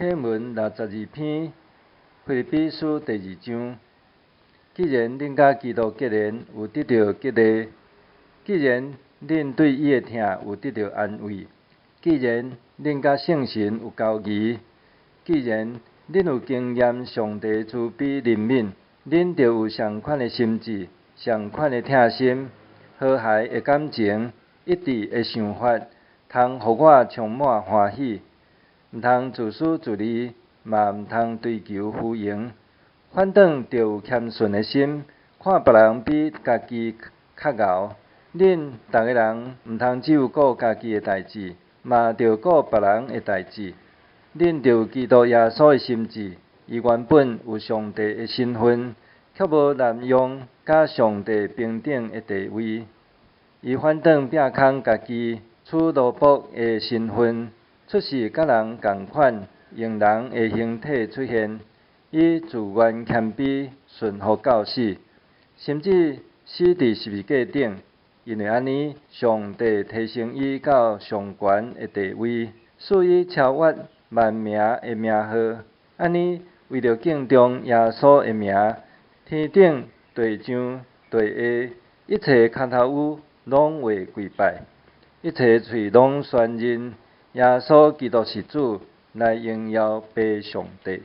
啟文62篇，腓立比書第二章。既然恁佮基督結連，有得著激勵；既然恁對伊的疼有得著安慰；既然恁佮聖神有交誼；既然恁有經驗上帝慈悲憐憫，恁著有相款的心志，相款的疼心，和諧的感情，一致的想法，通予我充滿歡喜。毋通自私自利，嘛毋通追求虛榮，反轉著有謙遜的心，看別人比家己較𠢕。恁逐个人毋通只有顧家己的代誌，嘛著顧別人的代誌。恁著有基督耶穌的心志，伊原本有上帝的身份，卻無濫用佮上帝平等的地位。伊反轉摒空家己，取奴僕的身份。出世佮人仝款，用人的形體出現，伊自願謙卑，順服到死，甚至死佇十字架頂。因為按呢，上帝提升伊到上懸的地位，賜伊超越萬名的名號。按呢，為著敬重耶穌的名，天頂、地上、地下，一切跤頭趺攏會跪拜，一切喙攏宣認耶穌基督是主，來榮耀父上帝。